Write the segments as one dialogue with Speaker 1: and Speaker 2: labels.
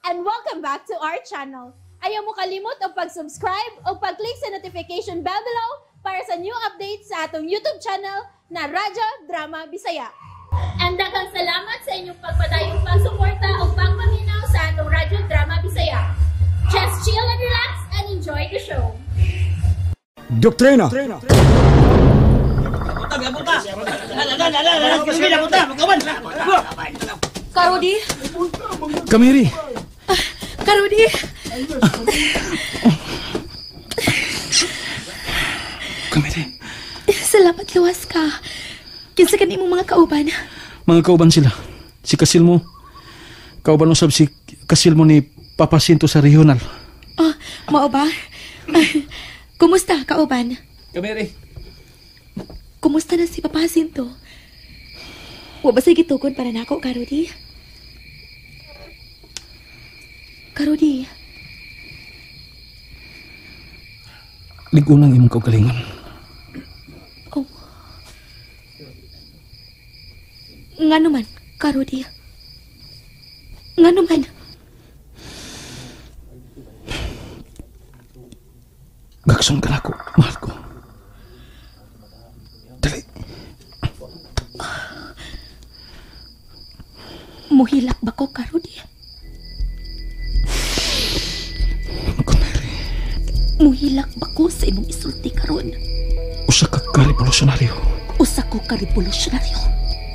Speaker 1: And welcome back to our channel. Ayaw mo kalimot og pag-subscribe o pag-click sa notification bell below para sa new updates sa atong YouTube channel na Radyo Drama Bisaya. And daghang salamat sa inyong pagpadayong pagsuporta o pagpaminaw sa atong Radyo Drama Bisaya. Just chill and relax and enjoy the show.
Speaker 2: Doktrina.
Speaker 3: Karodi?
Speaker 4: Kamiri.
Speaker 3: Karodi?
Speaker 4: Kamiri.
Speaker 3: Salamat luwas ka. Kinsa kani imong mga kauban?
Speaker 4: Mga kauban sila. Si Kasilmo. Kauban usab si Kasilmo ni Papa Sinto sa regional.
Speaker 3: Oh, mao ba? Kumusta, kauban?
Speaker 4: Kamiri.
Speaker 3: Kumusta na si Papa Jacinto? Wa ba say gitugon para nako, Karodi? Karodi.
Speaker 4: Lig-unang imong kaugalingon.
Speaker 3: Oh. Ngano man, Karodi? Ngano man?
Speaker 4: Gakson ka na ako, mahal ko. Dali.
Speaker 3: Muhilak ba ko, Karodi?
Speaker 4: Kumeri.
Speaker 3: Muhilak ba ko sa imong isulti karon?
Speaker 4: Usa ka ka revolusyonaryo.
Speaker 3: Usa ko ka revolusyonaryo.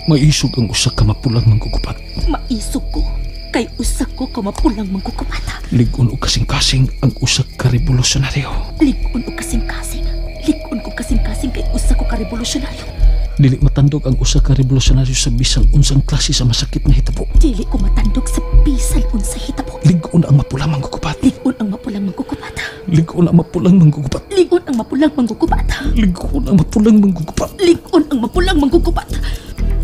Speaker 4: Maisog ang usa ka mapulang mangkukupat.
Speaker 3: Maisog ko kay usa ko ka mapulang mangkukupat.
Speaker 4: Lig-on og kasing-kasing ang usa ka revolusyonaryo.
Speaker 3: Lig-on og kasing-kasing. Lig-on og kasing-kasing kay usa ko ka revolusyonaryo.
Speaker 4: Dili matandog ang usa ka revolusyonaryo sa bisan unsang klase sa masakit nga hitabo.
Speaker 3: Dili ko matandog sa bisan unsa hitabo.
Speaker 4: Lig-on ang mapulang mangkukupat.
Speaker 3: Lig-on ang mapulang mangkukupat.
Speaker 4: Lig-on ang mapulang mangkukupat.
Speaker 3: Lig-on ang mapulang mangkukupat.
Speaker 4: Lig-on ang mapulang mangkukupat.
Speaker 3: Lig-on ang mapulang mangkukupat.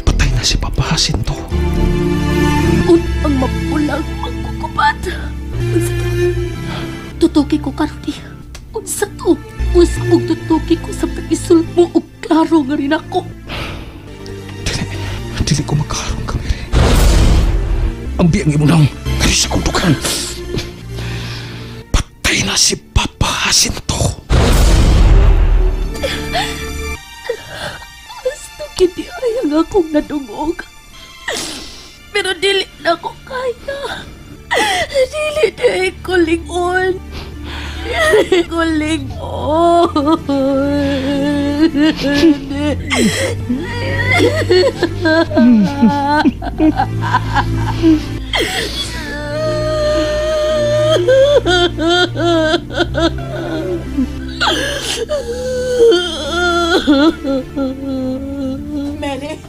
Speaker 4: Patay na si Papa Jacinto.
Speaker 3: Lig-on ang mapulang mangkukupat. Unsa to? Tutuki ko, Karodi. Unsa to? Unsa kong tutuki ko sa pag-isul mo og klaro nga rin ako.
Speaker 4: Dili ko makaharong, Kamiri. Ang biyang imong naong kayo sa kundukan. Patay na si Papa Jacinto.
Speaker 3: Gusto kini ay ang akong nadungog. Pero dili na ko kaya. Dili na ko lingon. Dili ko lingon.
Speaker 5: Mary?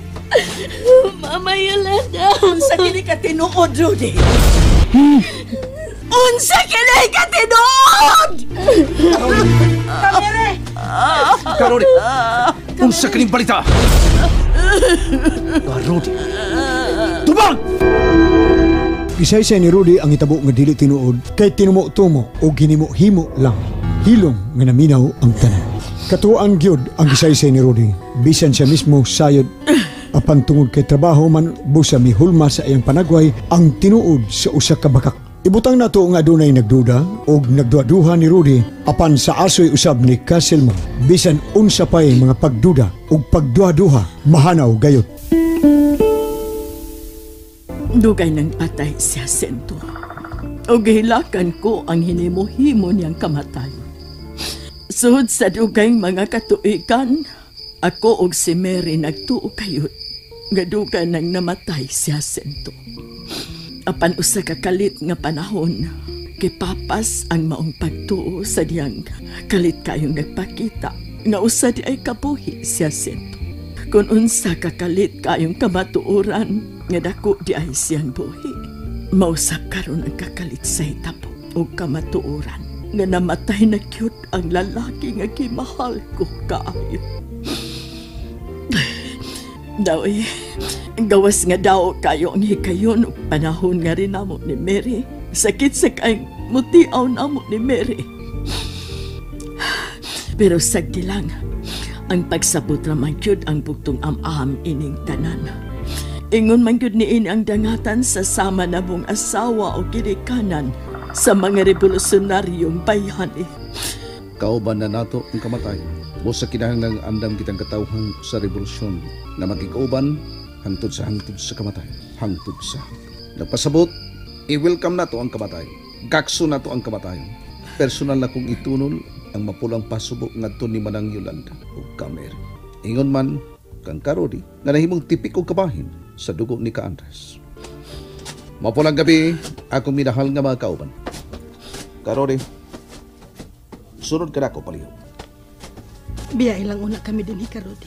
Speaker 3: Mama Yolanda.
Speaker 5: Unsa kini ka tinuod, Rudy? Unsa kini ka tinuod?
Speaker 4: Kamere! Karodi! Unsa kining balita? Karodi! Tubang!
Speaker 2: Isaysay ni Rudy ang itabo nga dili tinuod kay tinumo-tumo o ginimo-himo lang. Hilom nga naminaw ang tanan. Katuan gyud ang gisaysay ni Rudy. Bisan siya mismo sayod. Apan tungod kay trabaho man busa mihulma sa iyang panagway ang tinuod sa usa ka bakak. Ibutang nato nga adunay nagduda og nagduaduha ni Rudy apan sa asoy usab ni Kasilmo. Bisan unsa pay mga pagduda ug pagduaduha mahanaw gayud.
Speaker 5: Dugay nang patay si Jacinto. Og gihilakan ko ang hinimo-himo niyang kamatay. Sud sa dugay mga katuikan, ako og si Mary nagtuo kayod nga dugay nang namatay si Jacinto. Apan usa ka kalit nga panahon, gipapas ang maong pagtuo sa diyang kalit kayong nagpakita nga usa di ay kabuhi si Jacinto. Kung unsa ka kalit kayong kamatuoran nga dako di ay siyang buhi, mausap karon ang kakalit sa hitabo og kamatuoran nga namatay na gyud ang lalaki nga gimahal ko kaayo. Daw gawas nga daw kayo ang hikayon og panahon nga rin namo ni Mary. Sakit sa kay mutiaw namo ni Mary. Pero sagdi lang, ang pagsabot raman gyud ang bugtong am-am ining tanan. Ingon man gyud niini ang dangatan sa sama na mong asawa o ginikanan sa mga revolusyonaryong bayani.
Speaker 6: Kauban na nato ang kamatayon. Busa kinahanglang andam kitang katawhan sa revolusyon na magigauban hangtod sa kamatayon, hangtod sa. Nagpasabot, i-welcome nato ang kamatayon. Gakso nato ang kamatayon. Personal na kong itunol ang mapulang pasubo ngadto ni Manang Yolanda ug Kamer. Ingon man kang Karodi nga nahimong tipik og kabahin sa dugo ni Ka Andres. Mapulang gabi, akong minahal nga mga kauban. Karodi, sunod ka na ako palihog.
Speaker 7: Biya ilang una kami din, Karodi.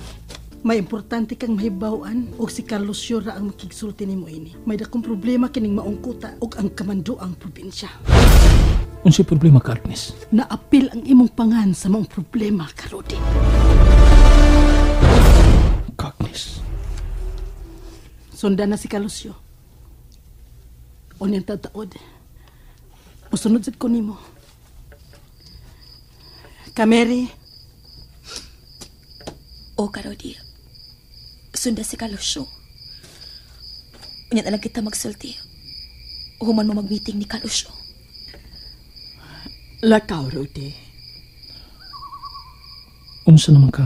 Speaker 7: May importante kang mahibaw-an og si Carlos Yura ang makigsulti nimo ini. May dakong problema kining maong kuta og ang kamanduang probinsya.
Speaker 4: Unsay problema ka, Agnes?
Speaker 7: Naapil ang imong pangan sa maong problema, Karodi.
Speaker 4: Agnes.
Speaker 7: Sundan na si Carlosio. Unyang tataod. Musunod sad ko nimo. Kameri.
Speaker 3: O, Karodi. Sunda si Carlosio. Unya na lang kita magsulti. Human mo mag-meeting ni Carlosio.
Speaker 5: Lakaw, Rodi.
Speaker 4: Unsa naman ka?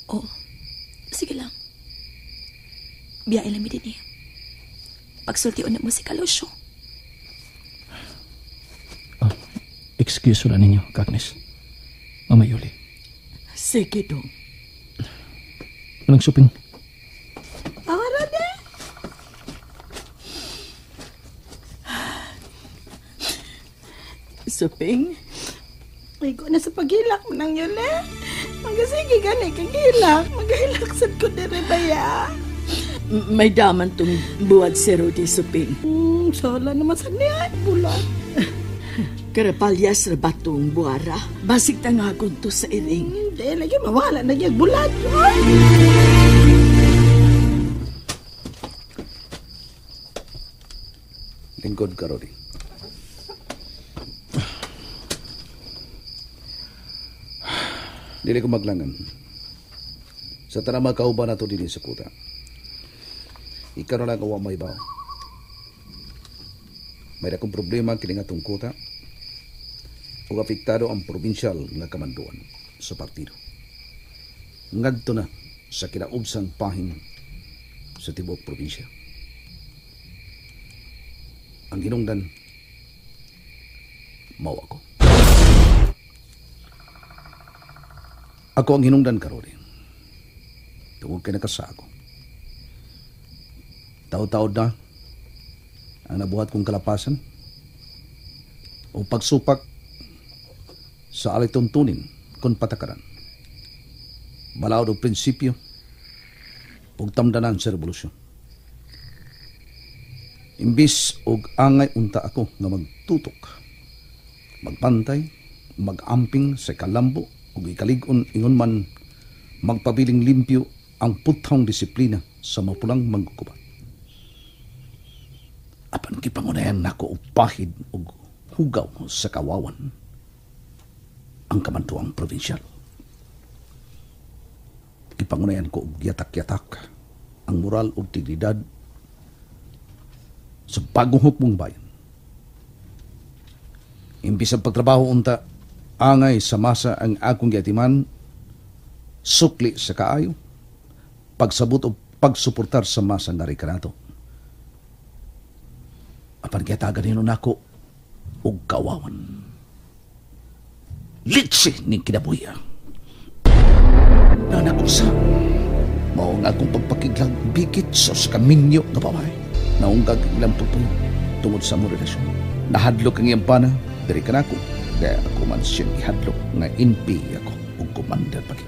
Speaker 3: Oo. Sige lang. Biyain lang mi din eh. Pagsulti na mo si Carlosio.
Speaker 4: Excuse na ninyo, Agnes. Mama Yuli.
Speaker 5: Sige, dong.
Speaker 4: Anong suping?
Speaker 7: Awa, Rodi.
Speaker 5: Suping?
Speaker 7: Igo na sa paghilak mo nang yun eh. Magasige gani kang hilak. Maghilak sad ko dire baya.
Speaker 5: May daman tong buwad si Rodi, Suping.
Speaker 7: Sala naman sa niya. Bulat.
Speaker 5: Karapalyas ra batong buara. Basig tangagon to sa iring.
Speaker 7: Hindi, lagi mawala na yung bulat.
Speaker 6: Lingkod ka, Rodi. Dili ko maglangan. Sa tanang mga kauban na to dinhi sa kuta. Ikaw na lang ang may baw. May dakong problema kini nga atong kuta. Ug apektado ang probinsyal nga kamanduan sa partido. Ngadto na sa kinaubsang pahin sa tibuok probinsya. Ang hinungdan, mao ako. Ako ang hinungdan karon. Tungod kay nakasako. Taod-taod na ang nabuhat kong kalapasan o pagsupak sa alituntunin kung patakaran. Balaod og prinsipyo ug tamdanan sa revolusyon. Imbis og angay unta ako nga magtutok, magpantay, magamping sa kalambo ug ikalig-on ingon man magpabiling limpyo ang puthong disiplina sa mapulang manggugubat. Apan gipangunayan nako og pahid og hugaw sa kawawan ang kamanduang probinsyal. Gipangunayan ko og yatak-yatak ang moral ug dignidad sa bagong hukbong bayan. Imbis ang pagtrabaho unta, angay sa masa ang akong giatiman, sukli sa kaayo, pagsabot o pagsuportar sa masa nga rekanato. Apan gihatagan nino nako og kawawan. Litsi ning kinabuhi. Nanakusa, mao ang akong pagpakiglang bikit sa kaminyo nga babae. Naunggag ilang pagpuyo tungod sa among relasyon. Nahadlok ang iyang pana, diri ka nako. Kaya ako man siyang ihadlok nga NP ako ug commander pagi.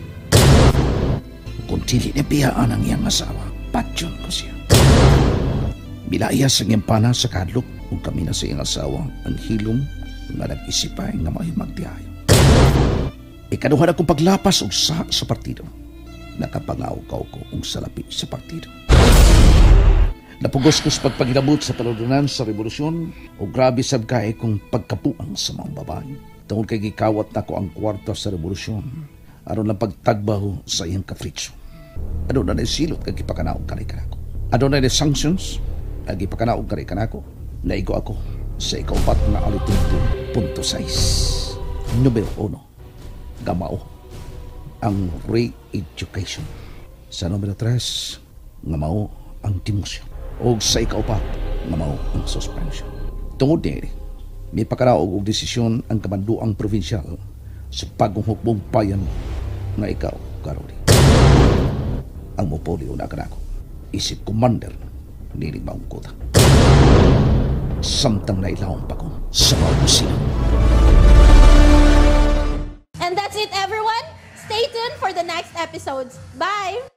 Speaker 6: Kung dili niya biyaan ang iyang asawa, patyon ko siya. Bilaya sa iyang pana sa kahadlok ug kami na sa iyang asawa ang hilom nga nag-isipay nga may magdiayo. Ikaduha na kong paglapas og sa partido. Nakapangaw-kaw ko og salapi sa partido. Napugos ko sa pagpagilabot sa paludunan sa revolusyon o grabe sab kay kong pagkapuang sa mga babae. Tungod kay gikawat nako ang kwarta sa revolusyon aron lang pagtagbaho sa iyang kafritso. Ano na nasilot kay gipakanaog kanay kanako. Adunay ni sanctions, agi pakanaog kari kanako. Naigo ako sa ikaupat nga alitunto punto 6. Numero 1, gamao ang re-education. Sa numero 3, nga mao ang demotion. O sa ikaupat, nga mao ang suspension. Tungod niini, may pakaraog og desisyon ang kamanduang provincial sa bagong hukbong bayan nga ikaw, Karoli. Ang mupuli una kanako, isip commander nining maong kuta. Samtang nailawom pa ko sa maong sila.
Speaker 1: And that's it, everyone. Stay tuned for the next episodes. Bye!